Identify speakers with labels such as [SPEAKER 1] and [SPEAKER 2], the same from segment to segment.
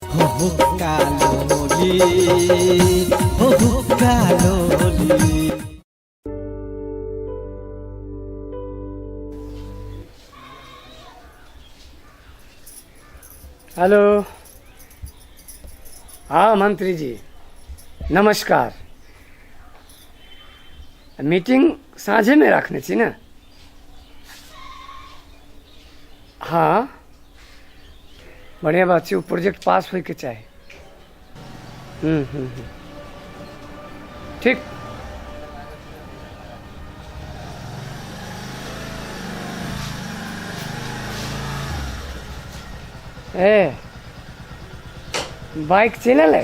[SPEAKER 1] हो हुक्का लोली, हो हुक्का लोली।
[SPEAKER 2] हेलो, हाँ मंत्री जी नमस्कार। मीटिंग साँझे में रखने छी ने? हाँ बढ़िया बात छै, ओ प्रोजेक्ट पास होइके चाही। हम्म हम्म हम्म। ठीक। ए बाइक चलि एलै?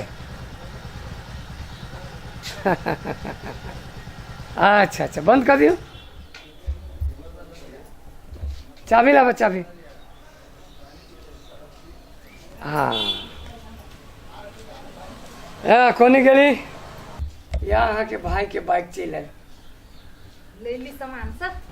[SPEAKER 2] अच्छा अच्छा, बंद कर दियौ। चाबी लाबऽ, चाबी। हाँ ए कोनी गेली या अहाँके भाई के बाइक चलि आयल।
[SPEAKER 3] ले ली सामान सब।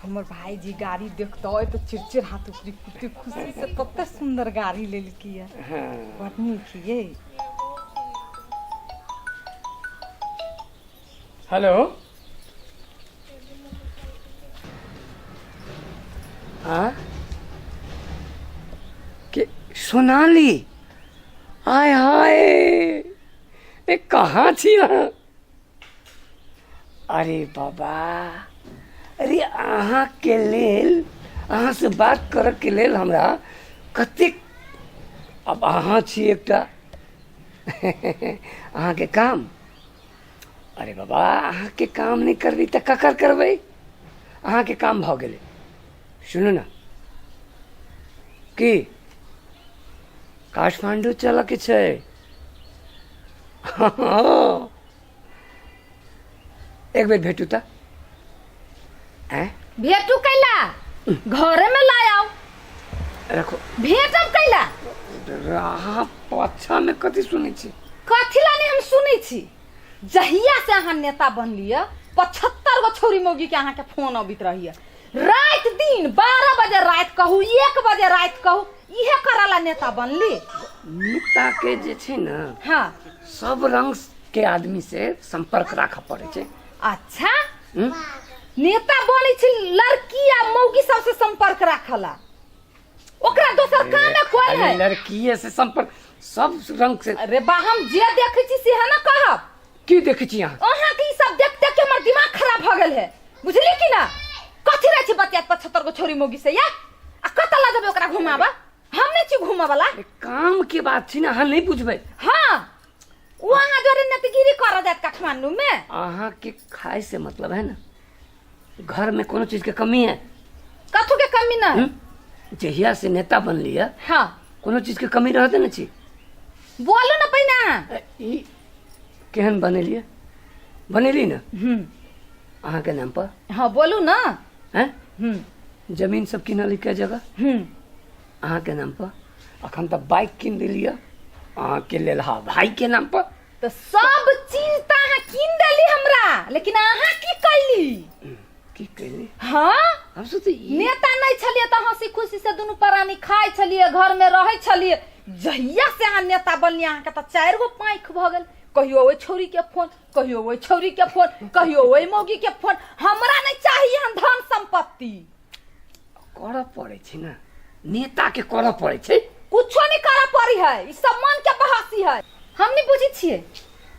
[SPEAKER 3] हमर भाईजी गाड़ी देखते तो चिड़चिड़ हाथ उपरी कुत्ते खुशी से कते सुंदर गाड़ी लेलकी है। बड़ नीक ये।
[SPEAKER 2] हेलो, हाँ के सोनाली, आय हाय, ए कहाँ छी अहाँ? अरे बाबा, अरे अहाँके लेल, अहाँसँ बात करऽके लेल हमरा कतेक, अब अहाँ छी एकटा अहाँके काम। अरे बाबा, अहाँके काम नहि करबै तऽ ककर करबै? अहाँके काम भऽ गेलै। सुनू ने, की काठमांडू चलऽके छै? हँ, एक बेर भेटू तऽ। आँय?
[SPEAKER 3] भेटू कैला? घरे में ला आउ।
[SPEAKER 2] रखो।
[SPEAKER 3] भेटब कैला?
[SPEAKER 2] अहाँ पाछामे कथी सुनै छी?
[SPEAKER 3] कथी ला नहीं हम सुनै छी? जहिया से अहाँ नेता बनलियै 75 गो छौरी मौगी के अहाँके फोन अबैत रहैया राति दिन, 12 बजे राति कहू, 1 बजे राति कहू, इहे करला नेता बनली?
[SPEAKER 2] नेता के जे छै ने, सब रंग के आदमी से संपर्क राखऽ पड़ै छै।
[SPEAKER 3] अच्छा। हम्म? नेता बनै छै लड़की आ मौगी सबसे संपर्क राखला, ओकरा दोसर काम है कोई
[SPEAKER 2] अरे
[SPEAKER 3] है?
[SPEAKER 2] लड़कीए से संपर्क, सब रंग से।
[SPEAKER 3] अरे बा, हम जे देखै छी से है ना कहब।
[SPEAKER 2] की देखै छी अहाँ?
[SPEAKER 3] अहाँ के ई सब देख देख के हमर दिमाग खराब भऽ गेल है, बुझली कि ना? कथी रहै छै बतियात 75 गो छोरी मौगी से या? आ कतऽ लऽ जेबै ओकरा घुमाबऽ? हम नहि छी घुमऽ वाला।
[SPEAKER 2] अरे काम के बात छी ना, अहाँ नहीं बुझबै।
[SPEAKER 3] हाँ, ओ अहाँ जोरे नेतगिरी करऽ जायत काठमांडू में।
[SPEAKER 2] अहाँ के खाए से मतलब है ना? घर में कोनो चीज के कमी है?
[SPEAKER 3] कथू के कमी ना है।
[SPEAKER 2] हम्म? जहिया से नेता बनली है, कोनो चीज के कमी रहते न छी।
[SPEAKER 3] बोलू ना पहिने अहाँ।
[SPEAKER 2] ए, ई केहन बनेलियै? बनेली ना?
[SPEAKER 3] हम्म।
[SPEAKER 2] अहाँ के नाम पर।
[SPEAKER 3] हाँ, बोलू ना।
[SPEAKER 2] हैं?
[SPEAKER 3] हम्म।
[SPEAKER 2] जमीन सब किनली के जगह?
[SPEAKER 3] हम्म।
[SPEAKER 2] अहाँ के नाम पर। अखन तऽ बाइक कीन देलियै अहाँ के लेल, हाँ, भाई के नाम पर।
[SPEAKER 3] तऽ सब चीज तऽ अहाँ कीन देली हमरा, लेकिन अहाँ की कैली?
[SPEAKER 2] की कैली?
[SPEAKER 3] हाँ।
[SPEAKER 2] हम सोचे
[SPEAKER 3] नेता नहीं छलिए तऽ हंसी खुशी से दुनू प्राणी खाइ छलिए, घर में रहै छलिए। जहिया से अहाँ नेता बनलिए, अहाँके तऽ 4 गो पाँखि भऽ गेल। कहियो ओहि छौरी के फोन, कहियो ओहि छौरी के फोन, कहियो ओहि मौगी के फोन। हमरा नहीं चाहिए एहन धन संपत्ति।
[SPEAKER 2] करऽ पड़ै छै ने, नेता के करऽ पड़ै छै।
[SPEAKER 3] कुछो नहीं करऽ पड़ी है, ई सब मन के बहासी है। हम नहीं बुझी छियै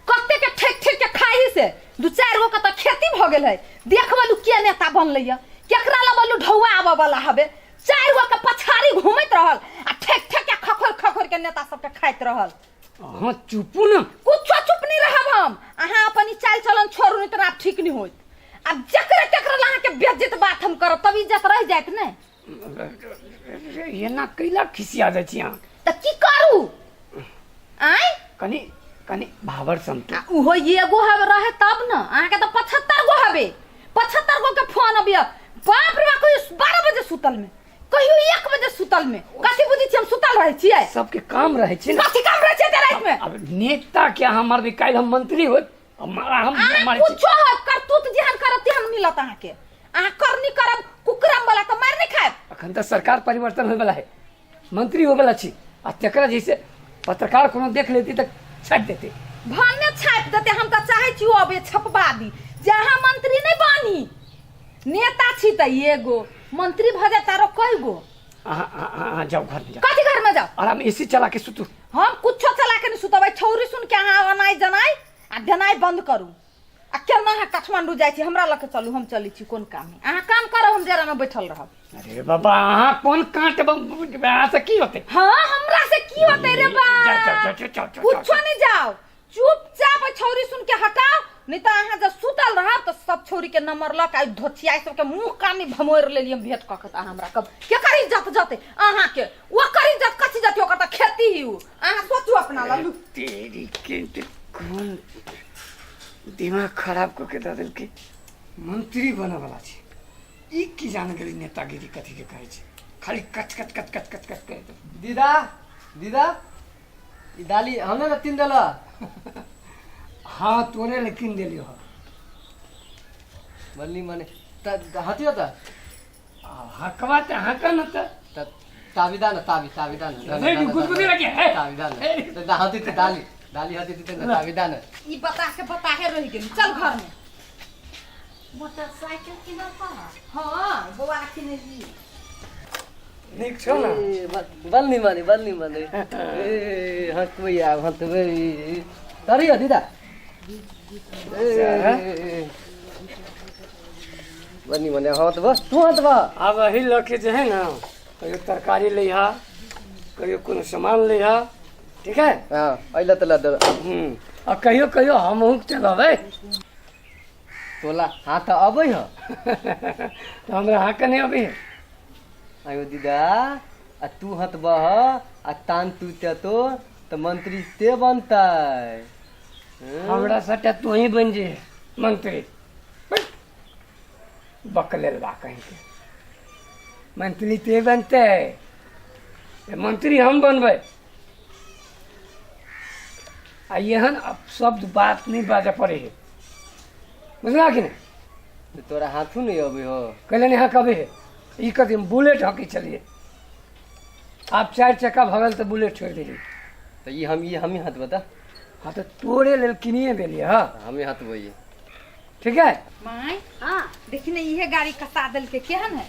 [SPEAKER 3] कते के ठेक ठेक के खाई से 2-4 गो के तऽ खेती भऽ गेल है। देख बलू के नेता बनलै है, केकरा लग बलू ढौआ आबऽ वाला हबे। 4 गो के पछाड़ी घूमैत रहल आ ठेक ठेक के खखोर खखोर के नेता सबके खाइत रहल।
[SPEAKER 2] अहाँ चुपू ने।
[SPEAKER 3] कुछो चुप नहीं रहब हम। अहाँ अपन ई चाल चलन छोड़ू, नहीं तऽ आब ठीक नहीं होत। आब जकरा तकरा ला अहाँके बेइज्जत बात हम करब तब इज्जत रह जायत ने।
[SPEAKER 2] एना कैला खिसिया जाइ छी अहाँ?
[SPEAKER 3] तऽ की करू आँय?
[SPEAKER 2] कनि कनि भावर समटू।
[SPEAKER 3] आ उहो एगो हवे रहे तब न, अहाँके तऽ 75 गो हवे, 75 गो के फोन अबिय। बाप रे बाप, कहियो 12 बजे सुतल में, कहियो 1 बजे सुतल में। कथी बुझै छी हम सुतल रहै छियै?
[SPEAKER 2] सबके काम रहै छै ने।
[SPEAKER 3] कथी काम रहै छै एते राति में?
[SPEAKER 2] अब नेता के अहाँ मारबै, काल्हि हम मंत्री होत हम
[SPEAKER 3] अहाँ
[SPEAKER 2] मारै छी।
[SPEAKER 3] कुछो होत, करतूत जेहन करब तेहन मिलत अहाँके। अहाँ करनी करब कुकरम वाला तऽ मारि नहि खायब।
[SPEAKER 2] अखन तऽ सरकार परिवर्तन होय वाला है, मंत्री होय वाला छी, आ तेकरा जैसे पत्रकार कोनो देख लेती तऽ छापि देते।
[SPEAKER 3] भने छापि देते, हम तऽ चाहै छी ओ अबे छपबा दी जे अहाँ मंत्री नहि बनी। नेता छी तऽ एगो मंत्री भऽ जायत आरो कय गो।
[SPEAKER 2] अहाँ अहाँ अहाँ जाउ घर में जाउ।
[SPEAKER 3] कथी घर में जाउ?
[SPEAKER 2] आराम एसी चला के सुतू।
[SPEAKER 3] हम कुछो चला के नहीं सुतबै। छौरी सुन के अहाँ अनाइ जनाइ आ देनाइ बंद करू। आ केना अहाँ काठमांडू जाइ छी? हमरा लऽ के चलू, हम चलै छी। कोन काम है? अहाँ काम करब, हम डेरा में बैठल रहब।
[SPEAKER 2] अरे बाबा, अहाँ कोन कांट अहाँ से की होते?
[SPEAKER 3] हाँ, हमरा से की होते रे बा?
[SPEAKER 2] जाओ, जाओ, जाओ, जाओ, जाओ, जाओ,
[SPEAKER 3] कुछो नहीं, जाओ चुपचाप छौरी सुन के हटाओ, नहीं तो अहाँ जब सुतल रहब तो सब छौरी के नंबर लऽ के आइ धोथिया सबके मुंह कानी भमोर लेली हम भेंट कऽ के। तऽ अहाँ हमरा कब केकर इज्जत जते? अहाँ के ओकर इज्जत कथी जते? ओकर तऽ खेती ही उ। अहाँ सोचू अपना लल्लू।
[SPEAKER 2] तेरी के कोन दिमाग खराब कऽ के दऽ देलकै। मंत्री बनऽ वाला छै ई, की जान गेली नेतागिरी कथी के कहै छै, खाली कच कच कच कच कच कच करैत।
[SPEAKER 1] दीदा, दीदा, ई दाली हमने ना तीन देला?
[SPEAKER 2] हाँ, तोरे ले किन देलियो हँ।
[SPEAKER 1] बल्ली मने त हतियो त
[SPEAKER 2] हकवा तऽ हका न तऽ
[SPEAKER 1] त ताबी दा ना, ताबी ताबी दा ना।
[SPEAKER 2] नहीं, गुदगुदी लगी है।
[SPEAKER 1] ताबी दा ना त दा हती त दाली दाली हती त ना ताबी दा ना।
[SPEAKER 3] ई बता के बताहे रहि गेली। चल घर में।
[SPEAKER 4] मोटरसाइकिल किनल पर?
[SPEAKER 3] हाँ, बौआ किनेली।
[SPEAKER 2] नीक छौ ने?
[SPEAKER 1] ए, बल्ली माने बल्ली माने ए हतबै आब हतबै तरी दीदा। ए बल्ली माने हतबै, तू हतबा।
[SPEAKER 2] आब एही लऽ के जे है ना, कहियो तरकारी लैहा, कहियो कोनो सामान लैहा, ठीक है?
[SPEAKER 1] हाँ, अइला त ल दे।
[SPEAKER 2] आ कहियो कहियो हमहूँ चलबै।
[SPEAKER 1] तोला हाथ अबै ह?
[SPEAKER 2] तऽ हमरा अहाँके नहि अबै है।
[SPEAKER 1] आयो दीदा, आ तू हतबह आ तान तू तो त मंत्री ते बनतै।
[SPEAKER 2] हमरा सटे तू ही बन जे मंत्री। बकलेल बा कहीं के, मंत्री ते बनते, मंत्री हम बनबै। आ एहन अपशब्द बात नहीं बाजऽ पड़े है, बुझला कि नहीं?
[SPEAKER 1] तऽ तोरा हाथो नहीं अबै हो?
[SPEAKER 2] कहले नहीं हक अबै है। ई कथी बुलेट हकी चलिए, आब चारि चक्का भऽ गेल तऽ बुलेट छोड़ि देलियै।
[SPEAKER 1] तऽ ई हम ही हतबै तऽ।
[SPEAKER 2] हाँ, तऽ तोरे लेल किनिए देलियै। हाँ,
[SPEAKER 1] हमे हतबै।
[SPEAKER 2] ठीक है।
[SPEAKER 3] माय।
[SPEAKER 4] हाँ।
[SPEAKER 3] देखी ने, इहे गाड़ी कसा देलकै, केहन है?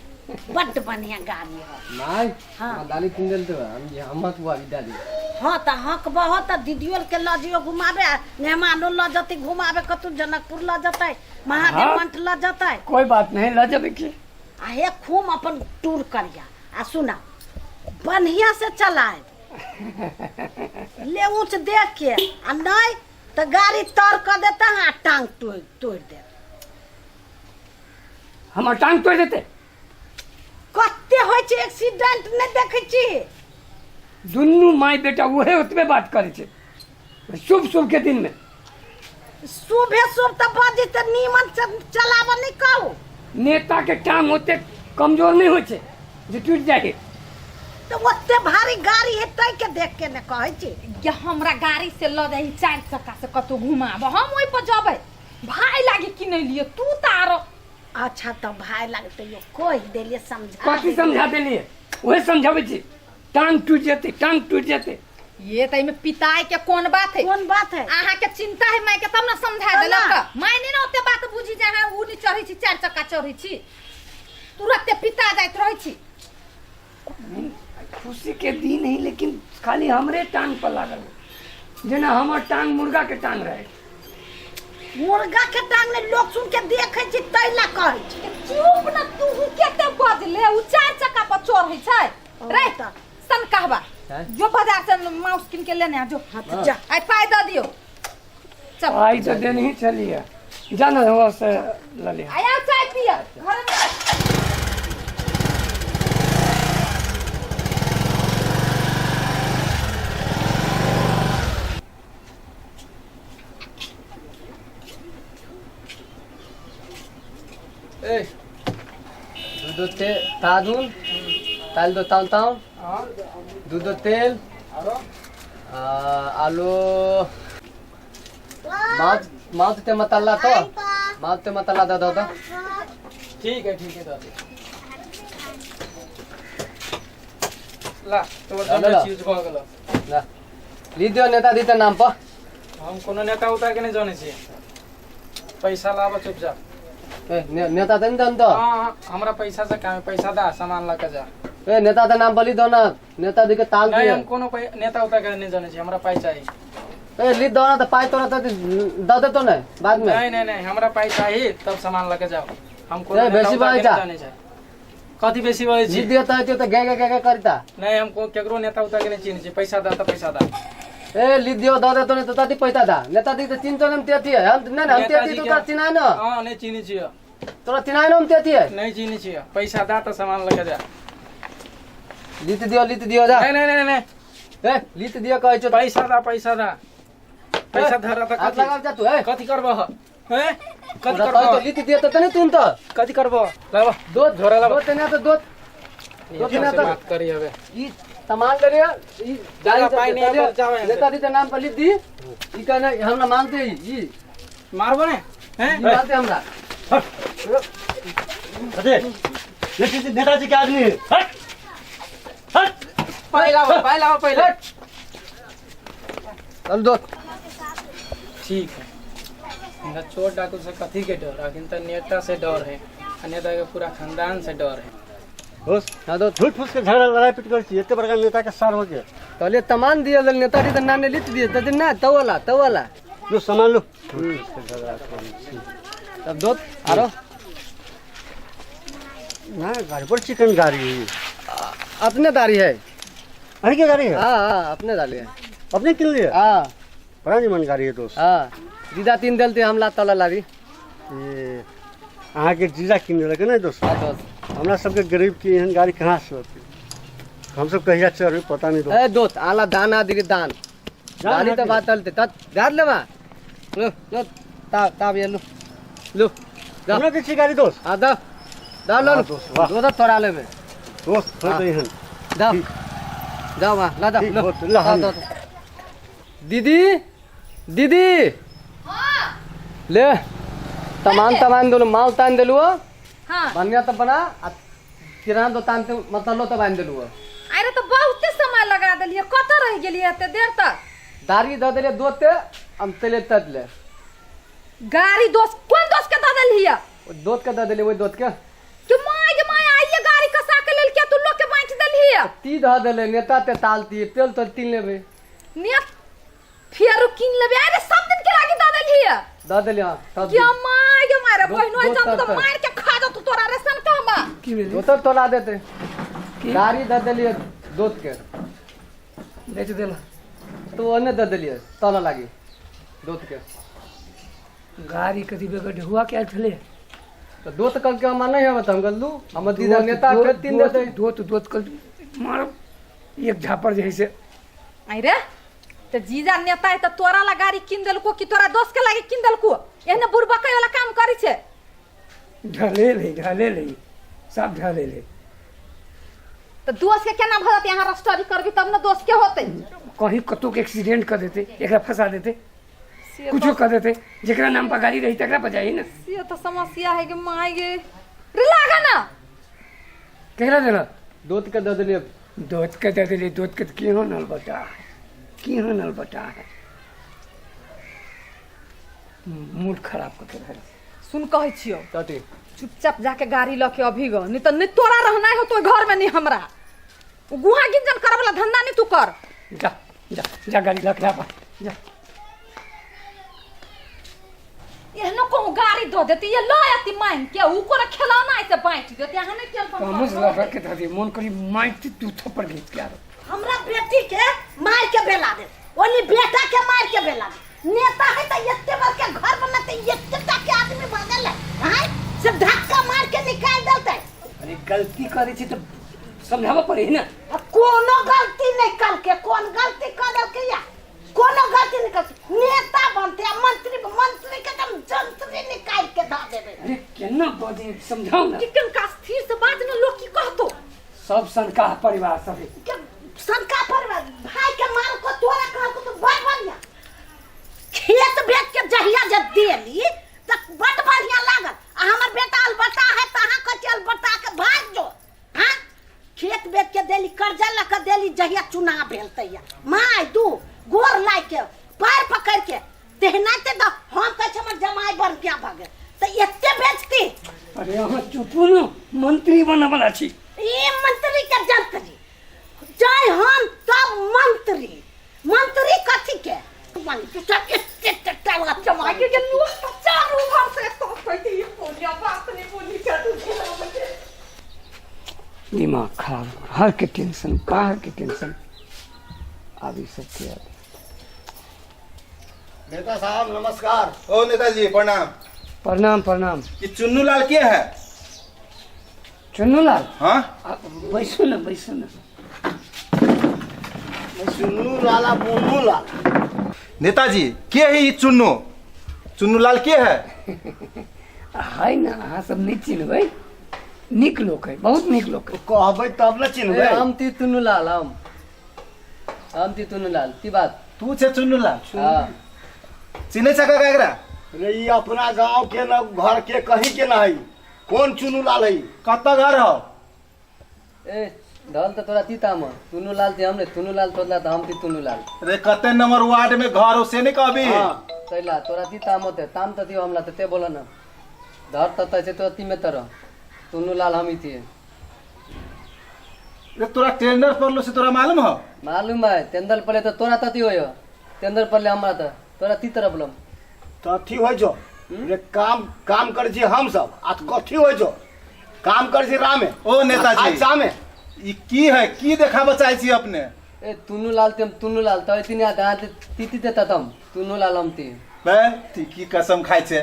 [SPEAKER 4] बड्ड बढ़िया गाड़ी है।
[SPEAKER 1] माय।
[SPEAKER 4] हाँ।
[SPEAKER 1] हमरा दाली किन देल तो हम हतबो अभी दाली।
[SPEAKER 4] हाँ, तऽ हक बहो तऽ दीदियो के लऽ जइयो घुमाबे, आ मेहमानो लऽ जतै घुमाबे कतौ, जनकपुर लऽ जतै, महादेव
[SPEAKER 2] हाँ।
[SPEAKER 4] मंठ लऽ जतै।
[SPEAKER 2] कोई बात नहीं, लऽ जेबै की।
[SPEAKER 4] आ हे, खूब अपन टूर करिया आ सुना, बढ़िया से चलाए ले ऊँच देख के, आ नहीं तऽ गाड़ी तर कऽ देता आ टांग तोड़ तोड़ देत।
[SPEAKER 2] हमर टांग तोड़ि देतै?
[SPEAKER 4] कते होइ छै एक्सीडेंट, नहि देखै छी?
[SPEAKER 2] दुनू माय बेटा उहे ओतबे बात करै छै शुभ शुभ के दिन में।
[SPEAKER 4] शुभे शुभ तऽ बजै तऽ नीमन से चलाबऽ नहि कहू।
[SPEAKER 2] नेता के टांग ओते कमजोर नहीं होइ छै जे टूटि जाइ।
[SPEAKER 4] तऽ ओते भारी गाड़ी है तै के देख के ने कहै छी।
[SPEAKER 3] या हमरा गाड़ी से लऽ जाही, चारि चक्का से कतौ घुमाब, हम ओहि पर जबै। भाय लागे किनै लिअ, तू तऽ आरो।
[SPEAKER 4] अच्छा, तऽ भाय लगतै यो कहि देलियै, समझा
[SPEAKER 2] कथी?
[SPEAKER 4] देलियै।
[SPEAKER 2] समझा देलियै, उहे समझाबै छी, टांग टूटि जेतै, टांग टूटि जेतै।
[SPEAKER 3] ये तऽ एहिमे पिताई के कोन बात है?
[SPEAKER 4] कोन बात है?
[SPEAKER 3] अहाँ के चिंता है माय के तब ने समझा
[SPEAKER 4] तऽ
[SPEAKER 3] देलक।
[SPEAKER 4] ना।
[SPEAKER 3] माय नहीं ने ओते बात बुझी जे अहाँ उ नहीं चढ़ै छी, चारि चक्का चढ़ै छी, तुरते पिता जाइत रहै छी।
[SPEAKER 2] खुशी के दिन है, लेकिन खाली हमरे टांग पर लागल है, जेना हमर टांग मुर्गा के टांग रहे।
[SPEAKER 4] मुर्गा के टांग ने, लोग सुन के देखै छी तै ला कहै छी।
[SPEAKER 3] चुप न तू, केते बजले, उ चारि चक्का पर चढ़ै छै रे।
[SPEAKER 4] तऽ।
[SPEAKER 3] सन कहबा।
[SPEAKER 1] हैं?
[SPEAKER 3] जो बाजार से माउस किन के लेने आ जो।
[SPEAKER 4] हाँ, तऽ जा।
[SPEAKER 3] आइ पाइ दऽ दियौ, चल।
[SPEAKER 2] आई तो देने ही चलिए, जाना हुआ से ललिया।
[SPEAKER 3] आइ आओ, चाय पिय घरे में।
[SPEAKER 1] ए दूध ते तादुन ताल दो ताल ताऊ दूध तेल आ, आलू माछ माछ ते मताला तो माछ ते मताला दा दो
[SPEAKER 5] ठीक है ठीक है दादी ला तोर
[SPEAKER 1] ला,
[SPEAKER 5] सबटा
[SPEAKER 1] ला।
[SPEAKER 5] चीज भऽ गेल।
[SPEAKER 1] ला ली दियो नेता दी नाम पर।
[SPEAKER 5] हम कोनो नेता उता के नहीं जानै छियै, पैसा लाबऽ चुपचाप।
[SPEAKER 1] ए नेता ते नहीं तो।
[SPEAKER 5] हाँ हमरा पैसा से काम है, पैसा दा सामान लऽ के जा।
[SPEAKER 1] ए नेता ते नाम पर ली दो ना, नेता दी के ताल
[SPEAKER 5] नहीं
[SPEAKER 1] दिए।
[SPEAKER 5] हम कोनो नेता उता के नहीं जानै छियै, हमरा पाइ चाही।
[SPEAKER 1] ए ली दो ना तो पाई तोरा तो दे दे तो नहीं बाद में।
[SPEAKER 5] नहीं नहीं नहीं हमरा पाइ चाही तब सामान लऽ के जाओ। हम कोनो
[SPEAKER 1] ए,
[SPEAKER 5] नेता
[SPEAKER 1] बेसी
[SPEAKER 5] उता के
[SPEAKER 1] बाजै जा।
[SPEAKER 5] नहीं जानै छै। कथी बेसी बाजै
[SPEAKER 1] ली
[SPEAKER 5] छी?
[SPEAKER 1] दियो तो तो गे गे गे गे करता।
[SPEAKER 5] नहीं हम केकरो नेता उता के नहीं चिन्है छियै, पैसा दा तऽ पैसा दा।
[SPEAKER 1] ए ली दियो दे दे तो नहीं तो ताती पैसा दा। नेता दी तो चिन्ह तो नहीं तेती है, हम नहीं हम तेती तो तोरा चिन्हाय ना।
[SPEAKER 5] हाँ नहीं चिन्है छियै।
[SPEAKER 1] तोरा चिन्हाय ना हम तेती है।
[SPEAKER 5] नहीं चिन्है छियै, पैसा दा तऽ सामान लऽ के जा।
[SPEAKER 1] लीत दियो जा।
[SPEAKER 5] नहीं नहीं नहीं नहीं
[SPEAKER 1] ए लीत दियो कहै छौ।
[SPEAKER 5] पैसा दा पैसा दा पैसा धर तऽ
[SPEAKER 1] हाथ
[SPEAKER 5] कथी
[SPEAKER 1] लगाव जा तू। ए
[SPEAKER 5] कथी करबह? हैं कथी
[SPEAKER 1] तोरा कहै
[SPEAKER 5] करबह?
[SPEAKER 1] तो लीत दियो तो तनी तुम तो
[SPEAKER 5] कथी करबह? लाबह
[SPEAKER 1] दो
[SPEAKER 5] झोरा लाबह।
[SPEAKER 1] दो तेना तो दो दो तेना तो
[SPEAKER 5] बात करी हवे।
[SPEAKER 1] ई सामान ले लिया, ई गाड़ी
[SPEAKER 5] पाई नहीं है, जाओ यहाँ से।
[SPEAKER 1] नेता दी के नाम पर लिख दी। ई कहना हमरा मानते ही ई
[SPEAKER 5] मारबो ने हैं
[SPEAKER 1] ई मानते हमरा।
[SPEAKER 6] अरे नेताजी के आदमी है। हट हट
[SPEAKER 5] पाई लाबह पाई लाबह पहिले।
[SPEAKER 1] चल दो
[SPEAKER 5] ठीक है। हमरा चोर डाकू से कथी के डर, अखन तऽ नेता से डर है आ नेता के पूरा खानदान से डर है।
[SPEAKER 6] दोस्त
[SPEAKER 1] हाँ दो
[SPEAKER 6] झूठ फूस के झगड़ा लड़ाई पीट कर छी, एते बड़का नेता के सार हो गया।
[SPEAKER 1] कहलिए तमान दिए लेल नेता जी के नाम ने लिख दिए त ना तो वाला तो वाला
[SPEAKER 6] लो सामान लो।
[SPEAKER 1] तब दो आरो
[SPEAKER 6] ना गाड़ी पर चिकन गाड़ी है।
[SPEAKER 1] अपने दारी है।
[SPEAKER 6] अरे क्या गाड़ी है?
[SPEAKER 1] हाँ हाँ अपने दारी है।
[SPEAKER 6] अपने किन लिए?
[SPEAKER 1] हाँ
[SPEAKER 6] बड़ा निमन गाड़ी है दोस्त।
[SPEAKER 1] हाँ जीजा तीन देलते हम ला तला लारी।
[SPEAKER 6] ये अहाँ के जीजा किन देलक ने दोस्त?
[SPEAKER 1] हाँ दोस्त।
[SPEAKER 6] हमरा सबके गरीब के एहन गाड़ी कहाँ से होती, हम सब कहिया चढ़बे पता नहीं दोस्त।
[SPEAKER 1] ए दोस्त आला दान आ दिगे दान गाड़ी तो बात चलते तत गाड़ लेवा लो लो ता ता ये लो लो
[SPEAKER 6] हमरा के छी गाड़ी दोस्त।
[SPEAKER 1] हां दा दा लो
[SPEAKER 6] दोस्त वाह
[SPEAKER 1] दो दा तोरा लेबे
[SPEAKER 6] दोस्त हो तो एहन
[SPEAKER 1] दा जा वहां ला दा लो ला दीदी दीदी
[SPEAKER 3] हां
[SPEAKER 1] ले तमान तमान देलु माल तान देलु।
[SPEAKER 3] हां
[SPEAKER 1] बढ़िया तो बना आ किराना दुकान ते मतलब लो तो बांध देलु।
[SPEAKER 3] अरे तो बहुते समय लगा देलिए, कत रह गेलिए एते देर तक?
[SPEAKER 1] दारी the देलिए दो ते हम तेले तदले
[SPEAKER 3] गाड़ी दोस्त कोन दोस्त के the देलिए?
[SPEAKER 1] ओ दोत के the देलिए ओइ दोत के।
[SPEAKER 3] कि my गे my आइए गाड़ी कसा के लेल के तू लोग के बांट देलिए?
[SPEAKER 1] ती the देले नेता ते तालती तेल तो तीन लेबे
[SPEAKER 3] ने फेर किन लेबे। अरे सब दिन के लागी the देलिए?
[SPEAKER 1] The देलिए हां सब
[SPEAKER 3] के my गे मारे बहनो जम तो
[SPEAKER 1] दोसर
[SPEAKER 3] मार के खा जा तू तोरा रेशन कहमा
[SPEAKER 2] की भेलै?
[SPEAKER 1] दोसर तोला देते गाड़ी the देलिए दोत के
[SPEAKER 2] बेच देला
[SPEAKER 1] तो ओने the देलिए तला लागी दोत के
[SPEAKER 2] गाड़ी कथी बेगर ढुआ के आयल छलै
[SPEAKER 1] तो दोत कल के हम नहीं है हम गल्लू हम दीदा नेता के तीन देते
[SPEAKER 2] दोत दोत कल मार एक झापर जे है से।
[SPEAKER 3] अरे तो जीजा नेता है तो तोरा ला गाड़ी किन देलको कि तोरा दोस्त के लागी किन देलको? एहने बुरबकै वाला काम करै छै।
[SPEAKER 2] ढले ले सब ढले ले।
[SPEAKER 3] तो दोस्त के केना भऽ जेतै? यहाँ रस्टरी करबी तब ने दोस्त के होतै।
[SPEAKER 2] कहीं कतौ के एक्सीडेंट कर देते, एकरा फंसा देते, कुछो कर देते, जेकरा नाम पर गाड़ी रही तकरा पर जाई ना।
[SPEAKER 3] से तो समस्या है कि my गे रे लागा ना।
[SPEAKER 2] केकरा देला?
[SPEAKER 1] दोत के the देलिए।
[SPEAKER 2] दोत के the देलिए। दोत के केहो नल बटा है, केहो नल बटा है। मूड खराब करके रह।
[SPEAKER 3] सुन कहै छियौ
[SPEAKER 1] कथी?
[SPEAKER 3] चुपचाप जाके गाड़ी लऽ के अभी गो, नहीं तो नहीं तोरा रहना हो तो घर में नहीं हमरा गुहा गिंजन करे वाला धंधा नहीं तू कर।
[SPEAKER 2] जा जा जा गाड़ी लऽ के आ जा।
[SPEAKER 3] एहनो कहूँ गाड़ी दो देती ये लऽ आती मांग के ऊ कोना खेलौना ऐसे बाँटि देती। अहाँ नहीं खेल
[SPEAKER 2] तामस लगा के धर मन करी मारती तू थप्पड़ घीच के आरो।
[SPEAKER 4] हमरा बेटी के मार के बेला दे, ओनी बेटा के मार के बेला दे। नेता है तो एते बड़ के घर बनते एते टा के आदमी भगल है हां से धक्का मार के निकाल देलते।
[SPEAKER 2] अरे गलती करे छी तो समझाबऽ पड़े ना।
[SPEAKER 4] अब कोनो गलती नहीं कल के, कोन गलती कर देलके या कोनो गलती नहीं कर नेता बनते आ मंत्री मंत्री के एकदम जंत्री निकाल के धऽ देबै
[SPEAKER 2] अरे केना बजे समझाउ ना
[SPEAKER 3] चिकन का स्थिर से बाज न लोग की कहतो
[SPEAKER 2] सब सनकाह परिवार सब है।
[SPEAKER 4] के सनका पर भाई के मार को तोरा कहल को तो बड़ बढ़िया खेत बेच के जहिया जे देली त बड़ बढ़िया लागल आ हमर बेटा अलबटा है तहाँ कहै छै अलबटा के भाग जो हाँ खेत बेच के देली कर्जा लऽ के देली जहिया चुनाव भेल तहिया माय दू गोर लाग के पैर पकड़ के तेहनाते द हम कहै छै हमर जमाई बड़ क्या भऽ गेल तऽ एते बेचती
[SPEAKER 2] अरे अहाँ चुपू ने मंत्री बनऽ वाला छी
[SPEAKER 4] ई मंत्री के जंत्री जय हम तब मंत्री मंत्री कथी के मंत्री सब एते टटा लगा
[SPEAKER 3] जमाई के के लोग तो चारों भर से तो कहते ये बोलिया बात नहीं बोली क्या तू
[SPEAKER 2] दिमाग खराब हर के टेंशन बाहर के टेंशन आब ई सब के
[SPEAKER 6] नेता साहब नमस्कार
[SPEAKER 7] ओ नेताजी प्रणाम
[SPEAKER 2] प्रणाम प्रणाम
[SPEAKER 7] ये चुन्नू लाल के है
[SPEAKER 2] चुन्नू लाल
[SPEAKER 7] हाँ
[SPEAKER 2] बैसू ना बैसू ना
[SPEAKER 6] चुन्नू लाला मुन्नू लाल
[SPEAKER 7] नेताजी के है ये चुन्नू चुन्नू लाल के है
[SPEAKER 2] है ना अहाँ सब नहीं चिन्हबै नीक लोक है बहुत नीक लोक है
[SPEAKER 6] कहबै तब ने
[SPEAKER 1] ए,
[SPEAKER 6] चिन्हबै
[SPEAKER 1] हम ती तुनु लाल हम हम ती तुनु लाल की बात
[SPEAKER 7] तू छे चुन्नू लाल
[SPEAKER 1] हाँ
[SPEAKER 7] चिन्है छ का एकरा
[SPEAKER 6] रे ई अपना गांव के न घर के कहीं के न है कोन चुन्नू लाल है
[SPEAKER 7] कत घर हो
[SPEAKER 1] ए धल त तोरा ती ताम तुनु लाल ती हम ने तुनु लाल तोला त हम ती तुनु लाल
[SPEAKER 7] रे कते नंबर वार्ड में घर हो से नहीं कहबी
[SPEAKER 6] हाँ।
[SPEAKER 1] तैला तोरा ती ताम होते ताम त दियो हमला त ते बोला ना धर त तैसे तोरा ती में तर तुनु लाल हम ही थिए
[SPEAKER 7] रे तोरा टेंडर पड़लो से तोरा मालूम हो
[SPEAKER 1] मालूम है तेंदल पड़े तो तोरा तती होयो तेंदल पड़ले हमरा त तोरा ती तरफ लम
[SPEAKER 6] कथी होइ छौ रे काम काम करै छी हम सब आ कथी होइ छौ काम करै छी रामे
[SPEAKER 7] ओ नेताजी।
[SPEAKER 6] आ चामे
[SPEAKER 7] ई की है की देखाबऽ चाहै छी अपने
[SPEAKER 1] ए तुनु लाल तेम तुनु लाल त इतने आ ती ती देता तम तुनु लाल हम ती
[SPEAKER 7] बे ती की कसम खाइ छे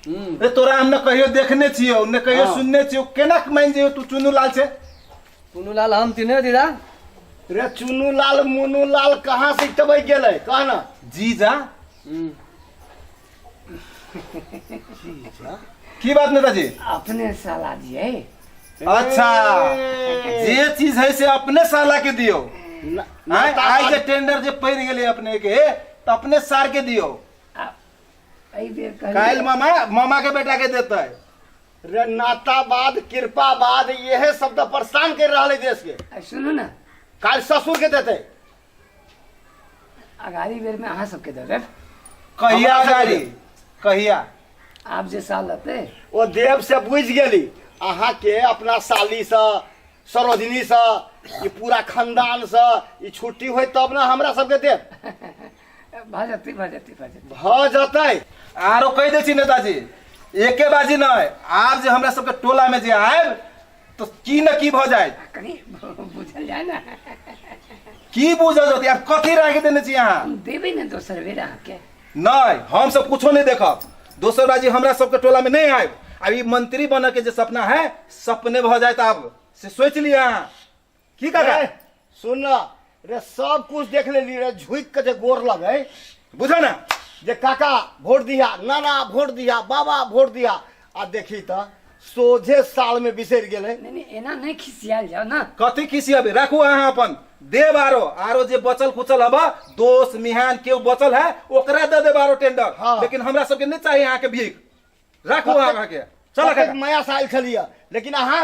[SPEAKER 1] हम्म
[SPEAKER 7] रे तोरा हम ने कहियो देखने छियौ ने कहियो
[SPEAKER 6] हाँ।
[SPEAKER 7] सुनने छियौ केना मानि जइयौ तू चुन्नू लाल छे
[SPEAKER 1] चुन्नू लाल हम ती ने दीदा
[SPEAKER 6] रे चुन्नू लाल मुन्नू लाल कहाँ से तबै गेलै कह ना
[SPEAKER 7] जीजा
[SPEAKER 1] हम्म
[SPEAKER 7] की बात नेताजी
[SPEAKER 2] अपने साला जी है
[SPEAKER 7] अच्छा जे चीज है से अपने साला के दियो आय आइ जे टेंडर जे पड़ि गेलै अपने के तऽ अपने सार के दियो
[SPEAKER 2] एहि बेर
[SPEAKER 7] काल्हि
[SPEAKER 2] कहलियै
[SPEAKER 7] मामा मामा के बेटा के देतै
[SPEAKER 6] रे नातावाद कृपावाद यहे शब्द परेशान कर रहल है देश के
[SPEAKER 2] आ, सुनू ने
[SPEAKER 6] काल्हि ससुर के देतै
[SPEAKER 2] अगाड़ी बेर में अहाँ सबके दऽ देब
[SPEAKER 7] कहिया
[SPEAKER 6] हमरा सबके
[SPEAKER 7] गाड़ी कहिया
[SPEAKER 2] आब जे साल रहतै
[SPEAKER 6] ओ देव से बुझि गेली अहाँके अपना सालीसँ सरोजनीसँ ई पूरा खानदानसँ ई छुट्टी होय तब ने हमरा सबके देब
[SPEAKER 2] भऽ जेतै भऽ जेतै भऽ जेतै
[SPEAKER 6] भऽ जेतै
[SPEAKER 7] आरो कहि दै छी नेताजी एके बाजी नहि आब जे हमरा सबके टोला में जे आयब तऽ की न की भऽ जायत
[SPEAKER 2] कनि बुझल जाय ने
[SPEAKER 7] की बुझल जेतै आब कथी राखि देने छी अहाँ
[SPEAKER 2] हम देबै ने दोसर बेर अहाँके
[SPEAKER 7] नहि हम सब कुछो नहि देखब दोसर बाजी हमरा सबके टोला में नहि आयब आब ई मंत्री बनऽ के जे सपना है सपने भऽ जायत आब से सोचि लिअ अहाँ की काका
[SPEAKER 6] ए, सुन न रे सब कुछ देख लेली रे झुकि के जे गोर लगे
[SPEAKER 7] बुझो ना
[SPEAKER 6] जे काका वोट दिया नाना वोट दिया बाबा वोट दिया आ देखी तऽ सोझे साल में बिसरि गेलै
[SPEAKER 2] नहीं नहीं एना नहीं खिसियाल जाओ ना
[SPEAKER 7] कथी खिसियबे राखू अहाँ अपन देब आरो आरो जे बचल खुचल हब दोस्त मिहान केओ बचल है ओकरा दे देब आरो टेंडर
[SPEAKER 6] हाँ।
[SPEAKER 7] लेकिन हमरा सबके नहीं चाहिए अहाँके भीख राखू अहाँके चल
[SPEAKER 6] कतेक माया से आयल छलियै लेकिन अहाँ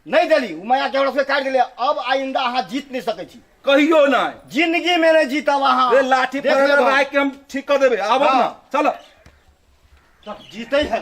[SPEAKER 6] नहि देली ओ माया के हमरा सबके काटि देलियै अब आइंदा अहाँ जीत नहि सकै छी
[SPEAKER 7] कहियो नहीं
[SPEAKER 6] जिंदगी में नहि जीतब अहाँ
[SPEAKER 7] रे लाठी
[SPEAKER 6] देख
[SPEAKER 7] पर
[SPEAKER 6] लेब हम।
[SPEAKER 7] राखि के हम ठीक कर देबे आबो
[SPEAKER 6] हाँ।
[SPEAKER 7] ना चल
[SPEAKER 6] तब जीते है